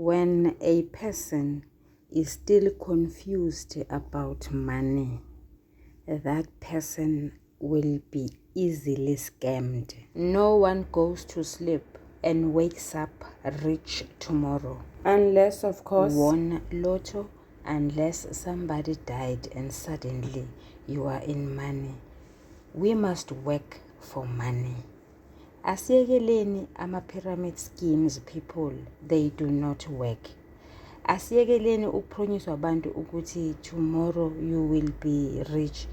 When a person is still confused about money, that person will be easily scammed. No one goes to sleep and wakes up rich tomorrow. Unless, of course, Won lotto, unless somebody died and suddenly you are in money. We must work for money. Asiyekeleni ama-pyramid schemes, people, they do not work. Asiyekeleni ukupromiswa abantu ukuthi tomorrow you will be rich.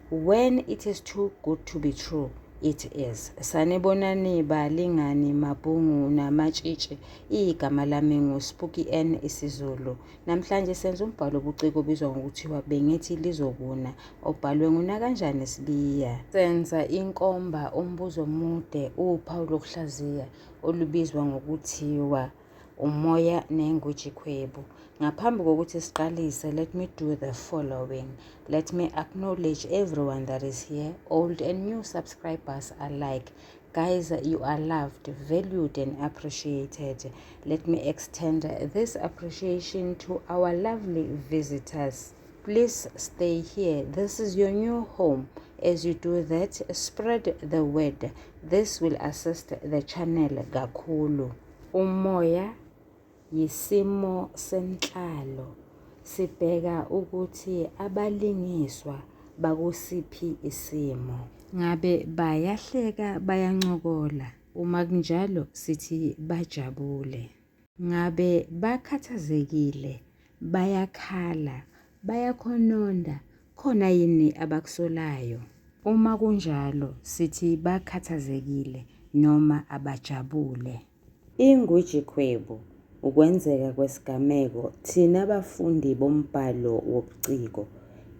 When it is too good to be true, it is. Sanibonani balingani, mabhungu namatshitshi. Igama lami nguSpooky N isiZulu. Namhlanje senza umbhalo obuciko obizwa ngokuthiwa Bengithi Lizokuna, obhalwe nguNakanjani Sibiya. Senza inkomba, umbuzo omude, uphawu lokuhlaziya olubizwa ngokuthiwa umoya nengwijikhwebu. Ngaphambi kokuthi siqalise, let me do the following. Let me acknowledge everyone that is here, old and new subscribers alike. Guys, you are loved, valued, and appreciated. Let me extend this appreciation to our lovely visitors. Please stay here. This is your new home. As you do that, spread the word. This will assist the channel kakhulu. Umoya yisimo senhlalo. Sibheka ukuthi abalingiswa bakusiphi isimo. Ngabe bayahleka, bayancokola? Uma kunjalo, sithi bajabule. Ngabe bakhathazekile, bayakhala, bayakhononda, khona yini abakusolayo? Uma kunjalo, sithi bakhathazekile noma abajabule. Ingwijikhwebu ukwenzeka kwesigameko thina bafundi bombhalo wobuciko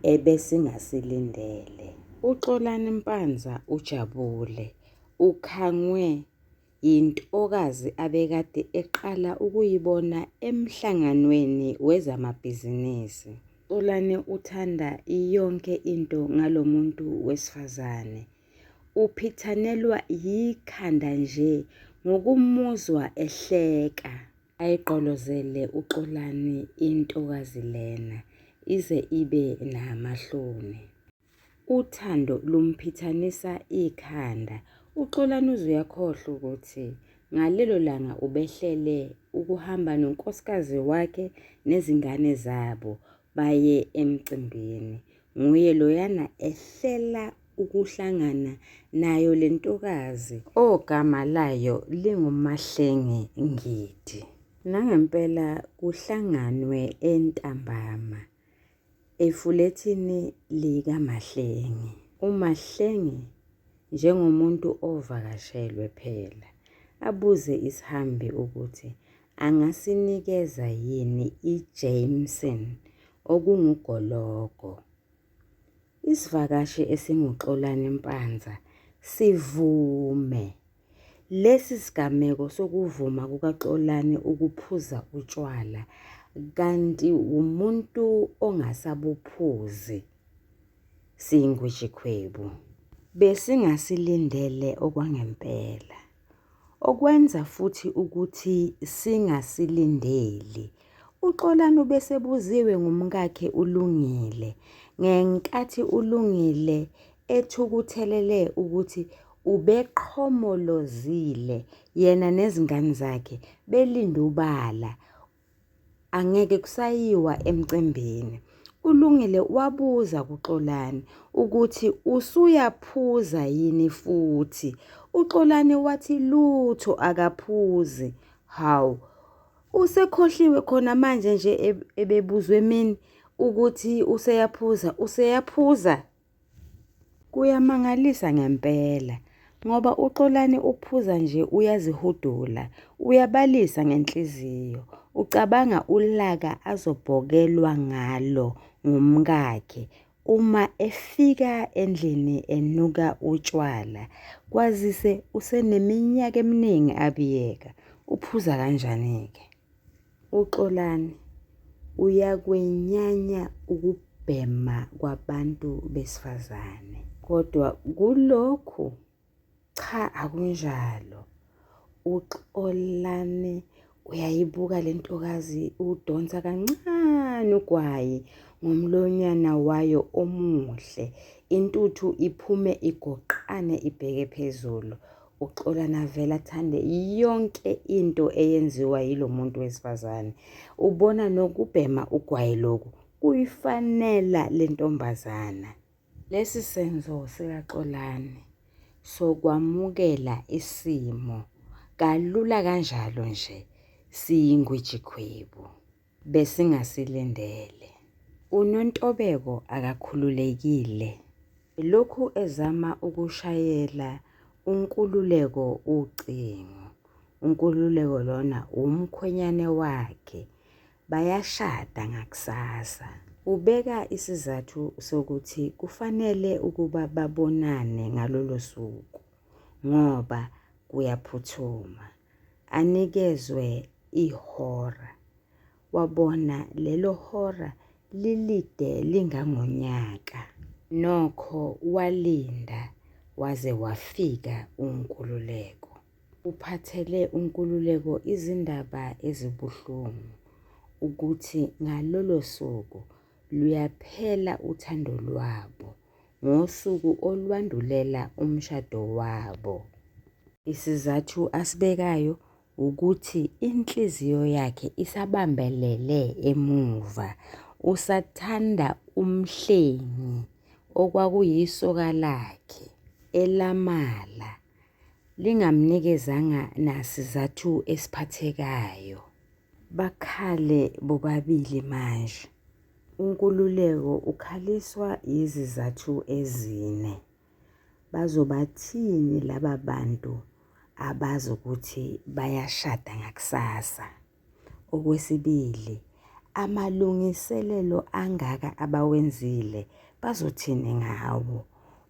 ebesingasilindele. UXolani Mpanza ujabule, ukhangwe yintokazi abekade eqala ukuyibona emhlanganweni wezamabhizinisi. Xolani uthanda yonke into ngalo muntu wesifazane. Uphithanelwa yikhanda nje ngokumuzwa ehleka. Ayigqolozele uXolani intokazi lena ize ibe namahloni. Uthando lumphithanisa ikhanda. UXolani uze uyakhohlwa ukuthi ngalelo langa ubehlele ukuhamba nonkosikazi wakhe nezingane zabo baye emcimbini. Nguye loyana ehlela ukuhlangana nayo le ntokazi ogama layo linguMahlengi Ngidi. Nangempela kuhlanganwe entambama efulethini likaMahlengi. UMahlengi njengomuntu ovakashelwe phela, abuze isihambi ukuthi angasinikeza yini iJameson okungugologo. Isivakashi esinguXolani Mpanza sivume. Lesi sigameko sokuvuma kukaXolani ukuphuza utshwala kanti wumuntu ongasabuphuzi siyingwijikhwebu. Besingasilindele okwangempela. Okwenza futhi ukuthi singasilindeli, uXolani ubesebuziwe ngumkakhe uLungile ngenkathi uLungile ethukuthelele ukuthi ubeqhomolozile yena nezingane zakhe belinde ubala angeke kusayiwa emcimbini. ULungile wabuza kuXolani ukuthi usuyaphuza yini futhi. UXolani wathi lutho akaphuzi. Hawu, usekhohliwe khona manje nje ebebuzwe emini ukuthi useyaphuza, useyaphuza. Kuyamangalisa ngempela ngoba uXolani uphuza nje uyazihudula, uyabalisa ngenhliziyo, ucabanga ulaka azobhokelwa ngalo ngumkakhe uma efika endlini enuka utshwala, kwazise useneminyaka eminingi abuyeka. Uphuza kanjani-ke? UXolani uyakwenyanya ukubhema kwabantu besifazane. Kodwa kulokhu cha akunjalo. UXolani. Uyayibuka le ntokazi udonsa kancane ugwayi ngomlonyana wayo omuhle. Intuthu iphume igoqane ibheke phezulu. UXolani avele athande yonke into eyenziwa yilo muntu wesifazane. Ubona nokubhema ugwayi loku kuyifanela le ntombazana. Lesi senzo sikaXolani sokwamukela isimo kalula kanjalo nje siyingwijikhwebu besingasilindele. UNontobeko akakhululekile. Elokhu ezama ukushayela uNkululeko ucingo. UNkululeko lona wumkhwenyane wakhe Bayashada ngakusasa. Ubeka isizathu sokuthi kufanele ukuba babonane ngalolo suku ngoba kuyaphuthuma. Anikezwe ihora. Wabona lelo hora lilide lingangonyaka. Nokho walinda waze wafika uNkululeko. Uphathele uNkululeko izindaba ezibuhlungu ukuthi ngalolo suku luyaphela uthando lwabo ngosuku olwandulela umshado wabo. Isizathu asibekayo wukuthi inhliziyo yakhe isabambelele emuva, usathanda uMhlengi okwakuyisoka lakhe elamala lingamnikezanga nasizathu esiphathekayo. Bakhale bobabili manje. UNkululeko ukhaliswa yizizathu ezine. Bazobathini laba bantu abazi ukuthi bayashada ngakusasa? Okwesibili, amalungiselelo angaka abawenzile bazothini ngawo?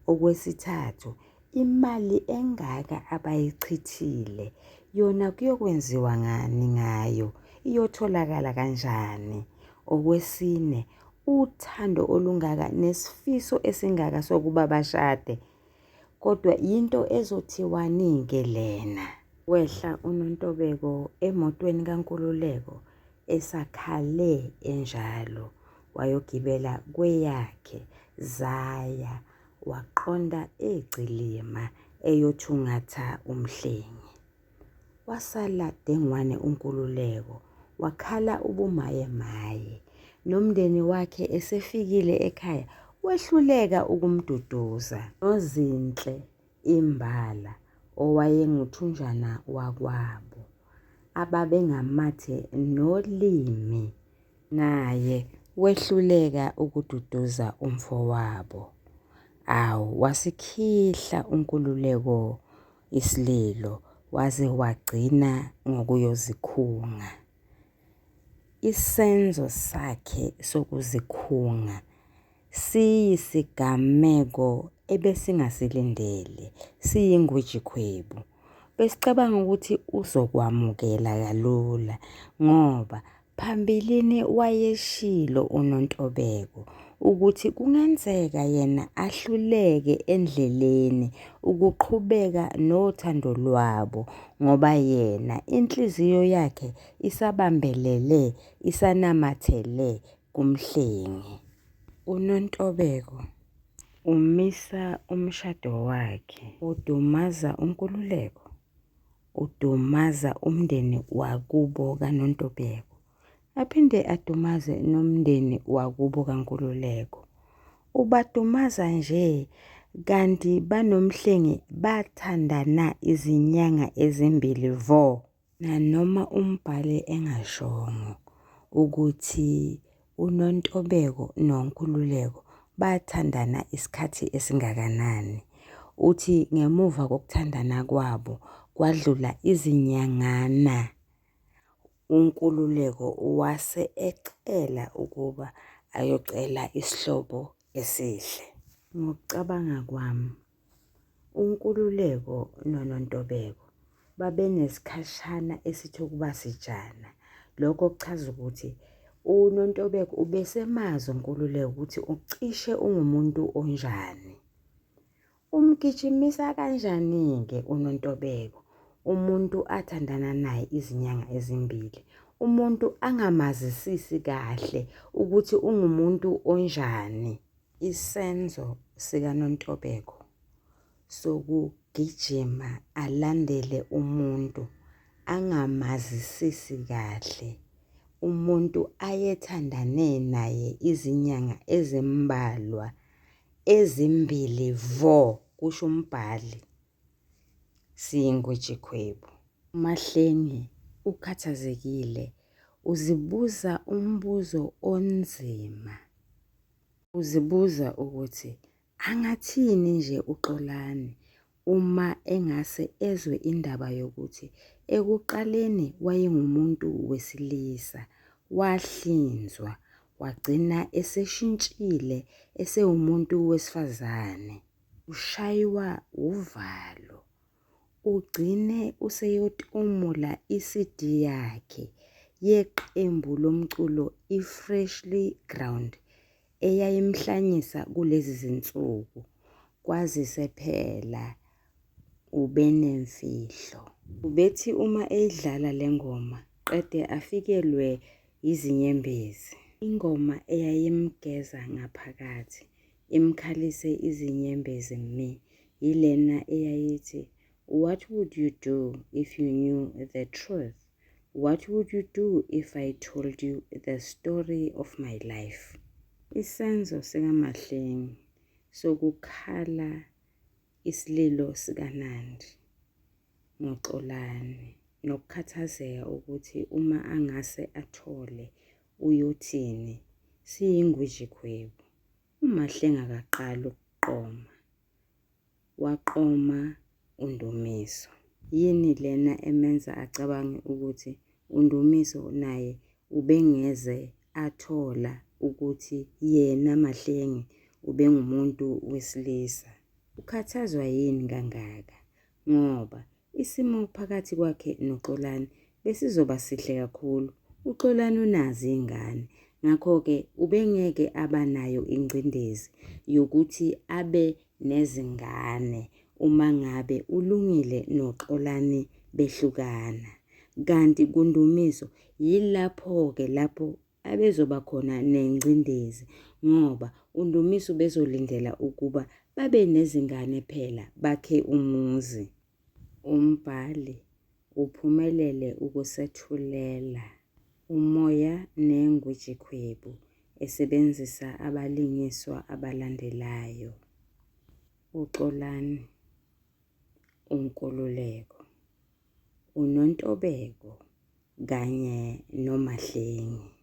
Okwesithathu, imali engaka abayichithile yona kuyokwenziwa ngani ngayo? Iyotholakala kanjani? Okwesine, uthando olungaka nesifiso esingaka sokuba bashade kodwa yinto ezothiwani-ke lena? Wehla uNontobeko emotweni kaNkululeko esakhale enjalo wayogibela kweyakhe zaya waqonda eGcilima eyothungatha uMhlengi. Wasala dengwane uNkululeko wakhala ubumayemaye. Nomndeni wakhe esefikile ekhaya wehluleka ukumduduza. NoZinhle imbala owayenguthunjana wakwabo ababengamathe nolimi naye wehluleka ukududuza umfowabo. Awu wasikhihla uNkululeko isililo waze wagcina ngokuyozikhunga. Isenzo sakhe sokuzikhunga siyisigameko ebesingasilindele, siyingwijikhwebu. Besicabanga ukuthi uzokwamukela kalula ngoba phambilini wayeshilo uNontobeko ukuthi kungenzeka yena ahluleke endleleni ukuqhubeka nothando lwabo ngoba yena inhliziyo yakhe isabambelele, isanamathele kuMhlengi. UNontobeko umisa umshado wakhe, udumaza uNkululeko, udumaza umndeni wakubo kaNontobeko, aphinde adumaze nomndeni wakubo kaNkululeko. Ubadumaza nje kanti banoMhlengi bathandana izinyanga ezimbili vo. Nanoma umbhali engashongo ukuthi uNontobeko noNkululeko bathandana isikhathi esingakanani, uthi ngemuva kokuthandana kwabo kwadlula izinyangana uNkululeko wase ecela ukuba ayocela isihlobo esihle. Ngokucabanga kwami, UNkululeko noNontobeko babenesikhashana esithi ukuba sijana. Lokho kuchaza ukuthi uNontobeko ubesemazi uNkululeko ukuthi ucishe ungumuntu onjani. Umgijimisa kanjani-ke uNontobeko? Umuntu athandana naye izinyanga ezimbili, umuntu angamazisisi kahle ukuthi ungumuntu onjani. Isenzo sikaNontobeko sokugijima alandele umuntu angamazisisi kahle, umuntu ayethandane naye izinyanga ezimbalwa ezimbili vo, kusho umbhali. Siyingwijikhwebu. UMahlengi ukhathazekile, uzibuza umbuzo onzima. Uzibuza ukuthi angathini nje uXolani uma engase ezwe indaba yokuthi ekuqaleni wayengumuntu wesilisa, wahlinzwa, wagcina eseshintshile esewumuntu wesifazane. Ushaywa wuvalo. Ugcine useyotumula iCD yakhe yeqembu lomculo iFreshly Ground eyayimhlanyisa kulezi zinsuku, kwazise phela ubenemfihlo. Ubethi uma eyidlala le ngoma qede afikelwe yizinyembezi. Ingoma eyayimgeza ngaphakathi imkhalise izinyembezi mi yilena eyayithi, What would you do if you knew the truth? What would you do if I told you the story of my life? Isenzo sikaMahlengi sokukhala isililo sikaNandi ngoXolani nokukhathazeka ukuthi uma angase athole uyothini siyingwijikhwebu. UMahlengi akaqali ukuqoma, waqoma uNdumiso. Yini lena emenza acabange ukuthi uNdumiso naye ubengeze athola ukuthi yena Mahlengi ubengumuntu wesilisa? Ukhathazwa yini kangaka? Ngoba isimo phakathi kwakhe noXolani besizoba sihle kakhulu. UXolani unazo iy'ngane, ngakho-ke ubengeke aba nayo ingcindezi yokuthi abe nezingane uma ngabe uLungile noXolani behlukana. Kanti kuNdumiso yilapho-ke lapho abezoba khona nengcindezi ngoba uNdumiso ubezolindela ukuba babe nezingane phela bakhe umuzi. Umbhali uphumelele ukusethulela umoya nengwijikhwebu esebenzisa abalingiswa abalandelayo, uXolani, uNkululeko, uNontobeko kanye noMahlengi.